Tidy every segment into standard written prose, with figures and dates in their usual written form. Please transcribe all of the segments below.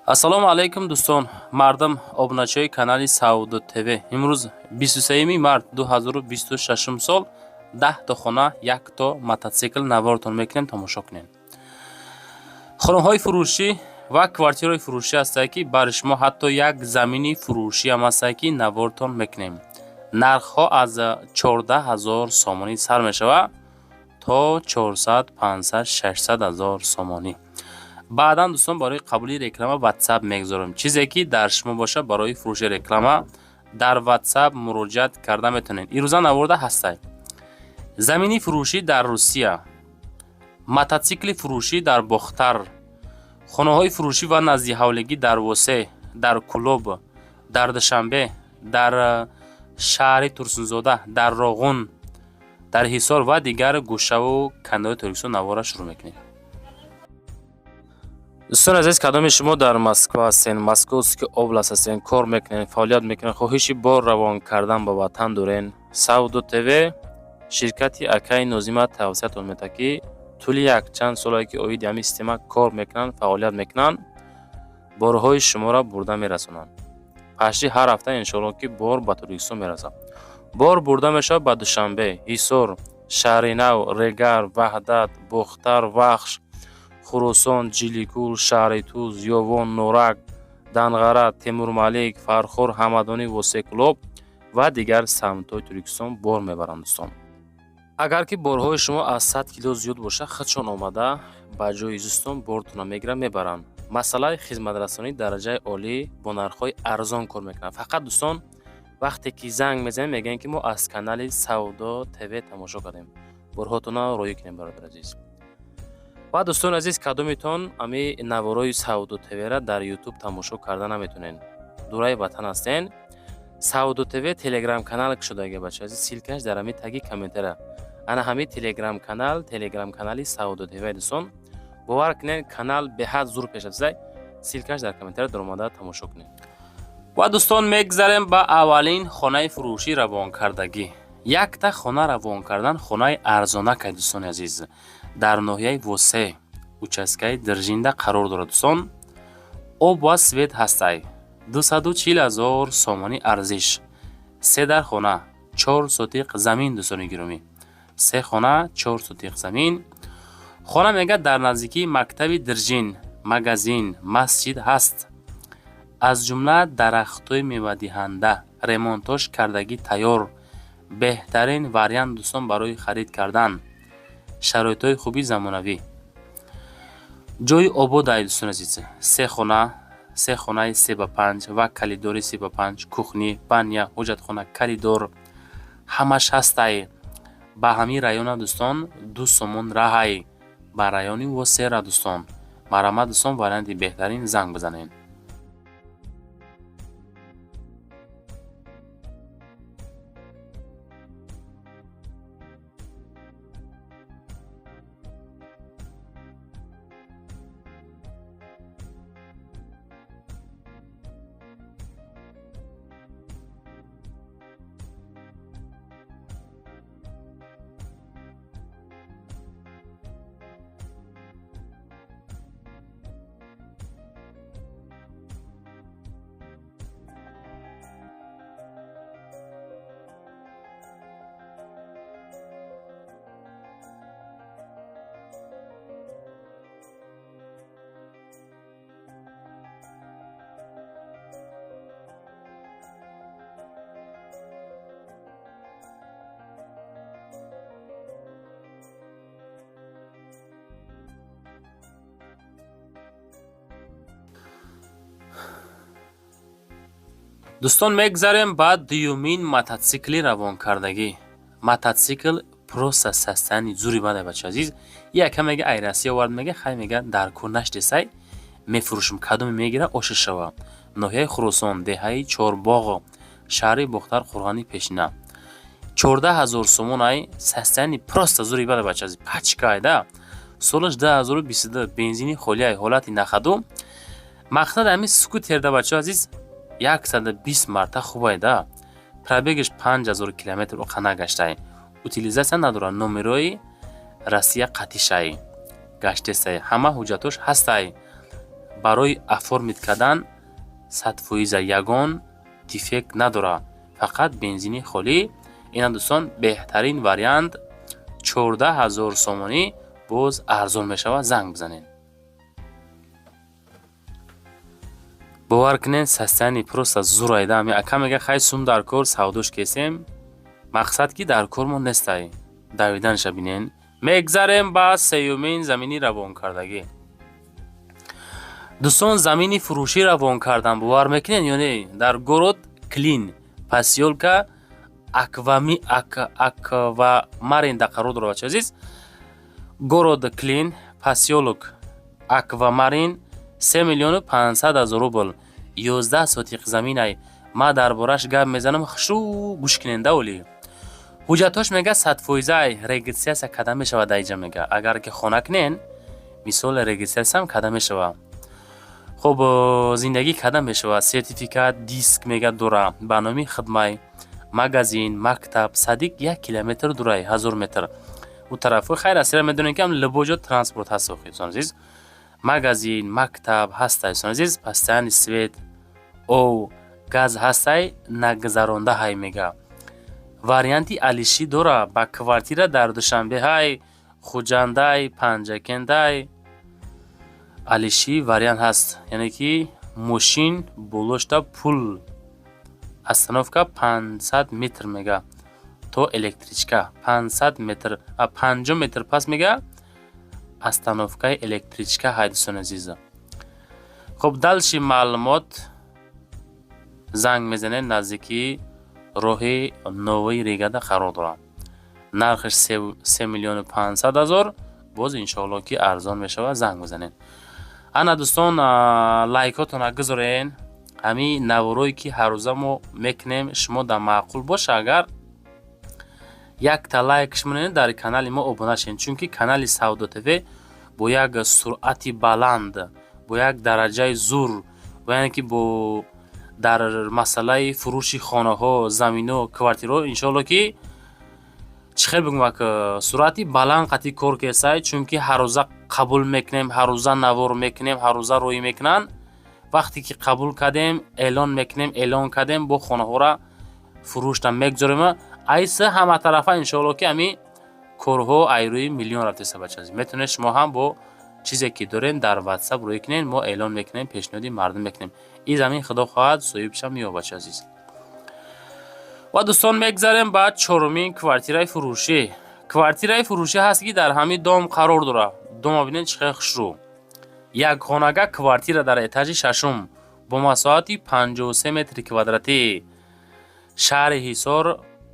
Ассалому алайкум, дӯстон, мардам, обуначиҳои канали Савдо ТВ. Имрӯз 23 март 2026 сол, 10 то хона, якто мототсикл навортон мекунем, тамошо кунем. Хонаҳои фурӯшӣ ва квартираҳои фурӯшӣ ҳастае, ки барои шумо ҳатто як замини фурӯшиам ҳастае, ки навортон мекунем. Нархҳо аз 14 ҳазор сомонӣ сар мешавад то 400, 500, 600 ҳазор сомонӣ. Баъдан, дӯстон, барои қабули реклама Ватсап мегузорем. Чизе ки дар шумо бошад, барои фурӯши реклама дар Ватсап муроҷиат карда метавонед. Ирӯза наворда ҳастай: замини фурӯшӣ дар Русия, мототсикли фурӯшӣ дар Бохтар, хонаҳои фурӯшӣ ва наздиҳавлигӣ дар Восе, дар Кӯлоб, дар Душанбе, дар шаҳри Турсунзода, дар Роғун, дар Ҳисор ва дигар гӯшаву канори Тоҷикистон. Навора шурӯъ мекунем. Дӯстони азиз, кадоми шумо дар Москва ҳастен, Московский область ҳастен, кор мекунед, фаъолият мекунед, хоҳиши бор равон кардан ба ватан дорен, Савдо ТВ ширкати акаи Нозима тавсиятон медиҳад, ки тӯли якчанд солае ки оиди ҳамин система кор мекунанд, фаъолият мекунанд, борҳои шуморо бурда мерасонанд. Пашти ҳар ҳафта, иншоалло, ки бор ба Тоҷикистон мерасад. Бор бурда мешавад ба Душанбе, Ҳисор, Шаҳри Нав, Регар, Ваҳдат, Бохтар, Вахш, Хуросон, Ҷиликул, шаҳри Туз, Ёвон, Норак, Данғара, Темурмалик, Фархор, Ҳамадонӣ, Восе, Кӯлоб ва дигар самтҳои Тоҷикистон бор мебаранд. Дӯстон, агар ки борҳои шумо аз 100 кило зиёд бошад, худшон омада ба ҷои зистон бортона мегиранд, мебаранд. Масъалаи хизматрасонии дараҷаи олӣ, бо нархҳои арзон кор мекунанд. Фақат, дӯстон, вақте ки занг мезанем, мегӯем, ки мо аз канали Савдо ТВ тамошо кардем, борҳотона роӣ кунем, бародари азиз. Ва, дӯстони азиз, кадомитон ами наворои Савдо ТВра дар Ютуб тамошо карда наметонед, дураи ватан ҳастен, Савдо ТВ телеграм канал кушодаги, бача азиз, ссылка ш дар ҳами таги комментара. Ана ҳами телеграм канал, телеграм канали Савдо ТВ. Дӯстон, бовар кунед, канал беҳад зур пеш рафтаи. Ссылка ш дар комментара, даромада тамошо кунед. Ва, дӯстон, мегзарем ба аввалин хонаи фурӯшӣ равонкардагӣ. Якта хона равон кардан, хонаи арзонакай, дӯстони азиз, дар ноҳияи Восе, участка и Дзержинда қарор дорад. Дӯстон, об ва свет ҳастай, 240 000 сомонӣ арзиш, се дар хона, 4 сотиқ замин. Дӯстони гиромӣ, се хона, 4 сотиқ замин. Хона мегӯяд, дар наздикии мактаби Дзержин, магазин, масҷид ҳаст, аз ҷумла дарахтҳои мевадиҳанда, ремонтош кардагӣ тайёр. Беҳтарин вариант, дӯстон, барои харид кардан. Шароитҳои хуби замонавӣ, ҷои ободай. Дӯстони азиз, се хона, се хонаи 3 ба 5 ва калидори 3 ба 5, кухня, баня, ҳоҷатхона, коридор, ҳамаш ҳастай. Ба ҳамин района, дӯстон, 2 сомон раҳай ба райони Восера. Дӯстон, марҳамат, дӯстон, варианти беҳтарин, занг бизанед. Дӯстон, мегзарем ба дуюмин мототсикли равонкардагӣ. Мототсикл просто состояние зури бадай, бача азиз. Яка мега, ай Россия овард, мега, хай, мега, дар кор наштесай, мефурӯшам, кадоме мегира, оша шава. Ноҳияи Хуросон, деҳаи Чорбоғ, шаҳри Бохтар, қурғани пешина. 14 000 сомон ай. Состояние просто зури бадай, бача азиз, пачка ай да. Солаш 2022, бензини холиай, ҳолати на ходу. Мақсад, ҳамин скутерда, бача азиз, 120 марта хубай да. Пробег иш 5000 километр оқа нагаштай, утилизация надорад, номерои Россия қатишай, гаштесай, ҳама ҳуҷҷатош ҳастай. Барои оформить кардан 100%, ягон дефект надорад, фақат бензини холӣ. Ина, дӯстон, беҳтарин вариант, 14 000 сомонӣ, боз арзон мешавад, занг бизанед. Бовар кунед, состояние просто зурайда. Ами ака мега, хай, сум дар кор савдош кесем, мақсад ки дар кор мо нестай. Давиданша бинен. Мегзарем ба сеюмин замини равонкардагӣ. Дӯстон, замини фурӯшӣ равон кардам, бовар мекунед ё не? Дар город Клин, посёлка Аквамарин да қарор дорад, бача азиз. Город Клин, посёлок Аквамарин, 3 500 000 рубл, 11 сотих заминай. Ма дар бораш гап мезанам, хушрӯ гӯш кунен. Даволи ҳуҷҷатҳош мега 100%ай, регистрация карда мешавад. Даиҷа мега, агар ки хона кунен, мисол, регистрация ам карда мешавад. Хуб, зиндагӣ карда мешавад. Сертификат, диск мега дора, ба номи хидмай. Магазин, мактаб, садик 1 километр дурай, 1000 метр ӯ тараф. Хайр, асира медонем, ки любой ҷо транспорт ҳаст. Охи, дӯстон азиз, магазин, мактаб ҳастай. Дӯстон азиз, постоянный свет, ов, газ ҳастай, нагузаронда ҳай. Мега, варианти алишӣ дора ба квартира дар Душанбеҳай, Хуҷандай, Панҷакендай. Алишӣ вариант ҳаст, яъне ки мошин болошта пул. Остановка 500 метр мега то электричка, 500 метр, 50 метр пас мега остановка и электричка ҳай, дӯстони азиза. Хуб, дальше маълумот занг мезанед. Наздикии роҳи Новои Регада қарор дорад. Нархаш 3 500 000, боз иншоалло ки арзон мешавад, занг бизанед. Ана, дӯстон, лайкотона гузорен. Ҳамин наворое ки ҳаррӯза мо мекунем, шумо дар маъқул боша, агар якта лайкш монед, дар канали мо обуна шед, чунки канали Савдо ТВ бо як суръати баланд, бо як дараҷаи зур, яъне ки бо дар масъалаи фурӯши хонаҳо, заминҳо, квартираҳо, иншоалло ки, чӣ хел бигӯм, як суръати баланд қатъи кор кесай, чунки ҳаррӯза қабул мекунем, ҳаррӯза навор мекунем, ҳаррӯза рӯй мекунанд. Вақте ки қабул кардем, эълон мекунем, эълон кардем, бо хонаҳоро фурӯшта мегузорем. Айса ҳаматарафа, иншоалло ки ҳамин корҳо айрӯи миллион рафтеса. Бача, метавонед шумо ҳам бо чизе ки дорем дар Ватсап рӯй кунед, мо эълон мекунем, пешниҳоди мардум мекунем. Ин замин, худо хоҳад, соҳибшам меёбад, бача азиз. Ва, дӯстон, мегзарем ба чорумин квартираи фурӯшӣ. Квартираи фурӯшӣ ҳаст, ки дар ҳамин дом қарор дорад. Дома бинед, чӣ хел хушрӯ. Якхонага квартира дар этажи шашум бо масоҳати 53 метри квадратӣ, шаҳри Ҳисор,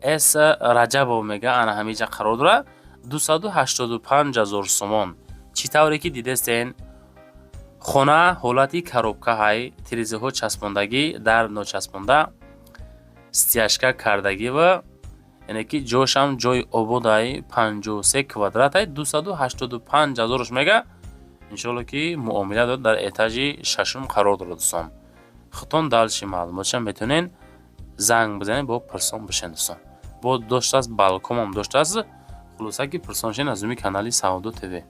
С Раҷабов мега, ана ҳаминҷа қарор дорад. 285 000 сомон. Чӣ тавре ки дидестен, хона ҳолати коробка ҳай, тирезаҳо часпондагӣ, дар ночаспонда, стяжка кардагӣ ва яъне ки ҷошам ҷои ободай. 53 квадратай, 285 ҳазорш мега, иншоалло ки муомила дорад. Дар этажи шашум қарор дорад, дӯстон. Худтон дальше маълумотша метавонед занг бизанед, бо пирсон бишен, дӯстон. Бо доштааст, балконам доштааст. Хулоса ки пирсон шен аз рӯи канали Савдо ТВ.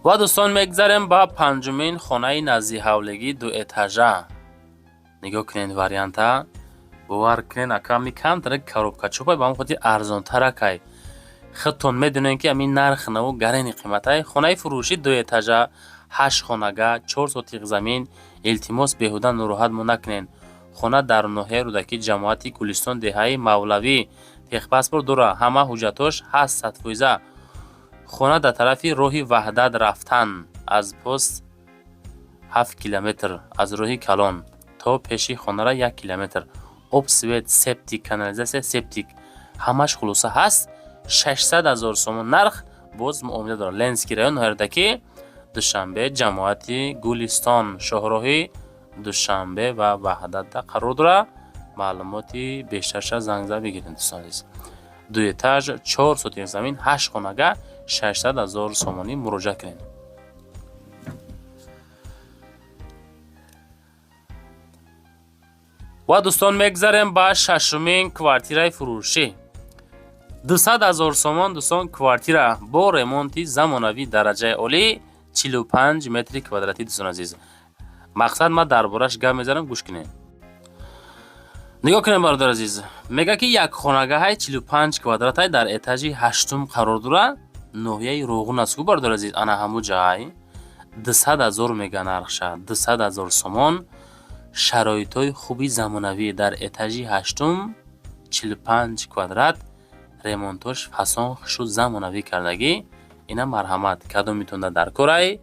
Ва, дӯстон, мегзарем ба панҷумин хонаи наздиҳавлигӣ, дуэтажа. Нигоҳ кунед варианта. Бовар кунед, аками камтара коробка чопай, ба ҳамон хотир арзонтаракай. Худтон медонед, ки ҳамин нарх наву гарени қиматай. Хонаи фурӯшӣ дуэтажа, ҳашт хонага, 4 сотиқ замин. Илтимос, беҳуда нороҳат мо накунед. Хона дар ноҳияи Рӯдакӣ, ҷамоати Гулистон, деҳаи Мавлавӣ. Техпаспорт дора, ҳама ҳуҷҷатҳош ҳаст 100%. Хона дар тарафи роҳи Ваҳдат рафтан аз пост 7 километр, аз роҳи калон то пеши хонара 1 километр. Об, свет, септик, канализация, септик, ҳамаш хулоса ҳаст. 600 000 сомон нарх, боз муомила дорад. Ленинский район, ноҳияи Рӯдакӣ, Душанбе, ҷамоати Гулистон, шоҳроҳи Душанбе ва Ваҳдатда қарор дорад. Маълумоти бештарша занг зада бигиред, дӯстон азиз. Ду этаж, 4 сотих замин, ҳашт хонага, 600 000 сомонӣ, муроҷиат кунед. Ва, дӯстон, мегзарем ба шашумин квартираи фурӯшӣ. 200 000 сомон, дӯстон, квартира бо ремонти замонавӣ, дараҷаи олӣ, 45 метри квадратӣ. Дӯстон азиз, мақсад, ман дар бораш гап мезанам, гӯш кунед, нигоҳ кунем. Бародар азиз, мега, ки як хонагаҳай, 45 квадратай, дар этажи ҳаштум қарор дорад, ноҳияи Роғун аст ку, бародар азиз, ана ҳаму ҷай. 200 000 мега нархша, 200 000 сомон, шароитҳои хуби замонавӣ, дар этажи ҳаштум, 45 квадрат, ремонтош фасон, хушу замонавӣ кардагӣ. Ина, марҳамат, кадомитонда дар корай,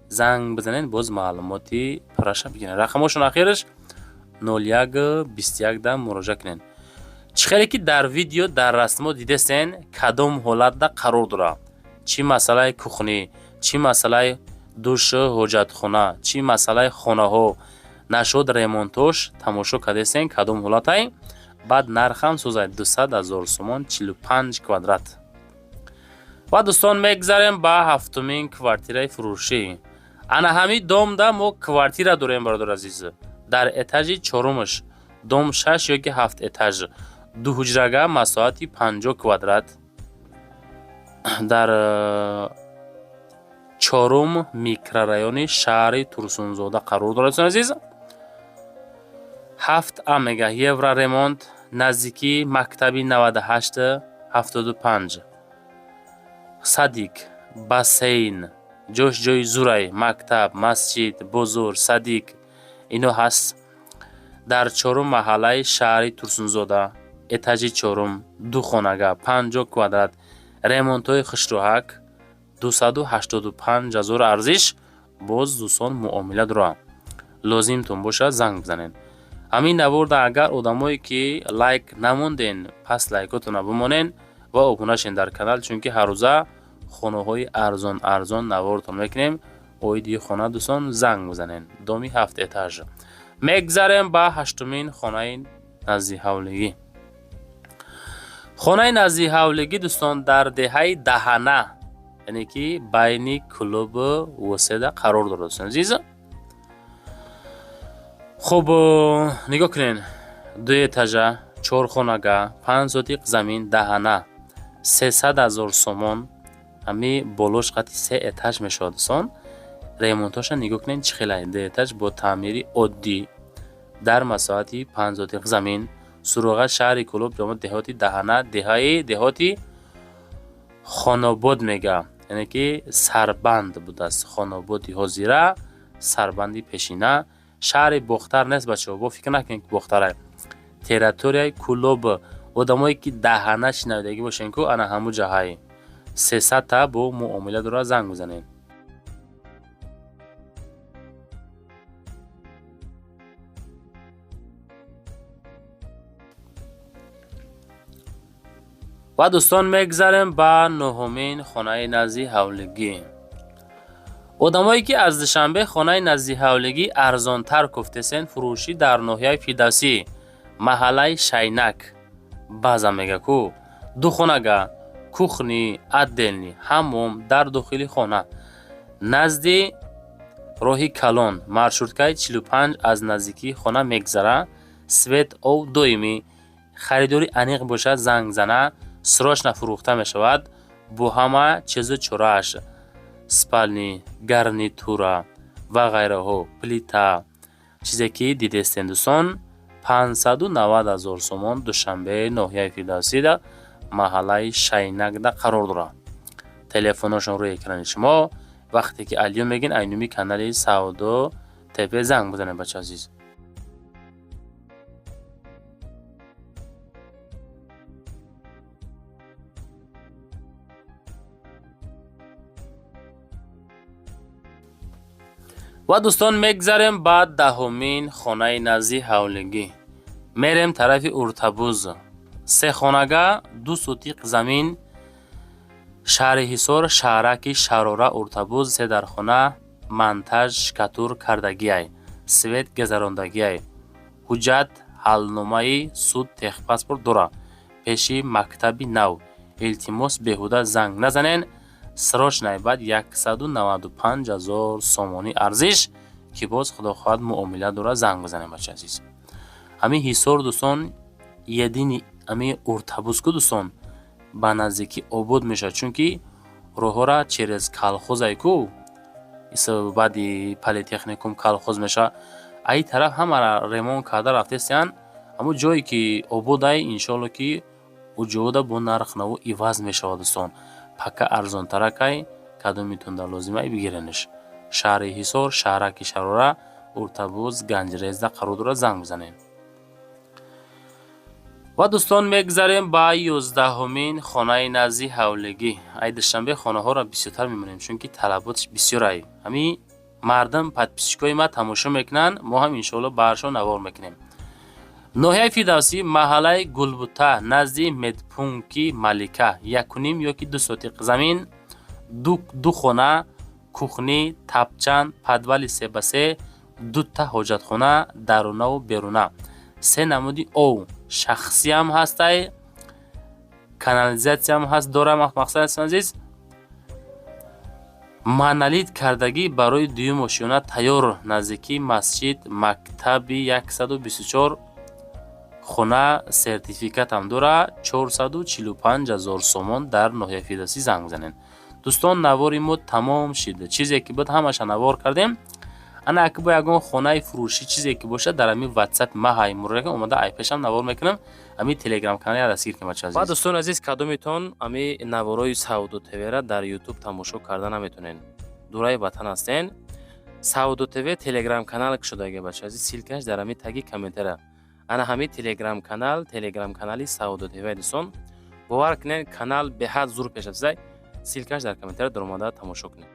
занг бизанед, боз маълумоти пурраша бигиред. Рақамошон ахираш 0121 да муроҷиат кунед. Чӣ хеле ки дар видео, дар расмо дидесен, кадом ҳолатда қарор дорад: чӣ масъалаи кухня, чӣ масъалаи душу ҳоҷатхона, чӣ масъалаи хонаҳо нашуд, ремонтош тамошо кардесен, кадом ҳолатай. Баъд нархам созад 200 000 сомон, 45 квадрат. Ва, дӯстон, мегзарем ба ҳафтумин квартираи фурӯшӣ. Ана ҳамин домда мо квартира дорем, бародар азиз, дар этажи чорумаш, дом шаш ёки ҳафт этаж, дуҳуҷрага, масоҳати 50 квадрат, дар чорум микрорайони шаҳри Турсунзода қарор дорад. Дӯстони азиз, ҳафт а мега, евроремонт, наздикии мактаби 98 75, садик, бассейн, ҷош ҷои зурай, мактаб, масҷид, бозор, садик, ино ҳаст. Дар чорум маҳаллаи шаҳри Турсунзода, этажи чорум, ду хонага, 50 квадрат, ремонтҳои хушрӯҳак, 285 000 арзиш, боз, дӯстон, муомила дорад. Лозимтон бошад, занг бизанед. Ҳамин наворда агар одамое ки лайк намонден, пас лайкотона бимонен ва обуна шен дар канал, чунки ҳаррӯза хонаҳои арзон арзон навортон мекунем. Оиди хона, дӯстон, занг бизанед. Доми ҳафт этаж. Мегзарем ба ҳаштумин хонаи наздиҳавлигӣ. Хонаи наздиҳавлигӣ, дӯстон, дар деҳаи Даҳана, яъне ки байни Кӯлобу Воседа қарор дорад. Дӯстон азиз, хуб нигоҳ кунед: ду этажа, чор хонага, 5 сотиқ замин, Даҳана, 300 000 сомон. Ҳами болош қати се этаж мешавад. Дӯстон, ремонтоша нигоҳ кунед, чӣ хелай: ду этаж бо таъмири оддӣ, дар масоҳати 5 сотиқ замин, суроға шаҳри Кӯлоб, деҳоти Даҳана, деҳаи деҳоти Хонобод мега, яъне ки Сарбанд будааст. Хонободи ҳозира, Сарбанди пешина. Шаҳри Бохтар нест, бачаҳо, бо фикр накунед, ки Бохтарай. Территорияи Кӯлоб. Одамое ки Даҳана шинавидагӣ бошен ку, ана ҳаму ҷаҳай. 300-та бо муомила дорад, занг бизанед. Ва, дӯстон, мегзарем ба нуҳумин хонаи назди ҳавлигӣ. Одамое ки аз Душанбе хонаи назди ҳавлигӣ арзонтар гуфтесен, фурӯшӣ дар ноҳияи Фирдавсӣ, маҳаллаи Шайнак, база мега ку, ду хонага, кухня отдельный, ҳаммом дар дохили хона, назди роҳи калон, маршруткаи 45 аз наздикии хона мегзара, свет, об доимӣ. Харидори аниқ бошад, занг зана, срочно фурӯхта мешавад, бо ҳама чизу чорааш: спальни, гарнитура ва ғайраҳо, плита, чизе ки дидестен. Дӯстон, 590 000 сомон, Душанбе, ноҳияи Фирдавсида, маҳаллаи Шайнакда қарор дорад. Телефоношон рӯи экрани шумо. Вақте ки алё мегин, айнуми канали Савдо ТВ занг бизанед, бача азиз. Ва, дӯстон, мегзарем ба даҳумин хонаи назди ҳавлигӣ. Мерем тарафи Уртабуз. Се хонага, 2 сотиқ замин, шаҳри Ҳисор, шаҳраки Шарора, Уртабуз, се дархона, монтаж штукатур кардагиай, свет гузарондагиай, ҳуҷҷат, ҳалномаи суд, техпаспорт дорад, пеши мактаби нав. Илтимос, беҳуда занг назанен, срочно. Баъд 195 000 сомонӣ арзиш, ки боз, худо хоҳад, муомила дорад, занг бизанем, бача азиз. Ҳамин Ҳисор, дӯстон, едини ҳамин Уртабузку, дӯстон, ба наздикӣ обод мешавад, чунки роҳҳоро через колхозай ку, баъди политехникум колхоз мешавад. Аи тараф ҳамаро ремонт карда рафтесиянд. Ҳамун ҷое ки ободай, иншоалло, ки уҷода бо нарх наво иваз мешавад, дӯстон. Пока арзонтаракай. Кадомитонда лозимай, бигиренш. Шаҳри Ҳисор, шаҳраки Шарора, Уртабуз, Ганҷрезда қарор дорад, занг бизанед. Ва, дӯстон, мегзарем ба 11-умин хонаи назди ҳавлигӣ. Ай Душанбе хонаҳоро бисёртар мемонем, чунки талаботш бисёрай. Ҳамин мардам, подписчикои ма тамошо мекунанд, мо ҳам, иншоалло, баршон навор мекунем. Ноҳияи Фирдавсӣ, маҳаллаи Гулбута, назди медпункти Малика, 1,5 ёки 2 сотиқ замин, ду хона, кухни, тапчан, подвали 3 ба 3, дута ҳоҷатхона, дарунаву беруна, се намуди ов, шахсиам ҳастай, канализатсиям ҳаст дорам. Мақсад, азиз, монолит кардагӣ, барои дуюм ошёна тайёр, наздикии масҷид, мактаби 124. Хона сертификатам дора, 445 000 сомон. Дар ноҳияи Фирдавсӣ, занг бизанед. Дӯстон, навори мо тамом шид. Чизе ки буд, ҳамаша навор кардем. Ана аки бо ягон хонаи фурӯшӣ, чизе ки бошад, дар ҳамин ватсапи ма ҳай муроҷиат омада, ай пешам навор мекунам. Ҳамин телеграм канали дастгир кунем, бача азиз. Ва, дӯстони азиз, кадомитон ҳамин наворои Савдо ТВра дар Ютуб тамошо карда наметонен, дураи ватан ҳастен, Савдо ТВ телеграм канал кушодаги, бача азиз, ссылкаш дар ҳамин таги комментара. Ана ҳамин телеграм канал, телеграм канали Савдо ТВ. Дӯстон, бовар кунед, канал беҳад зур пеш рафтаи. Ссылкаш дар комментара, даромада тамошо кунед.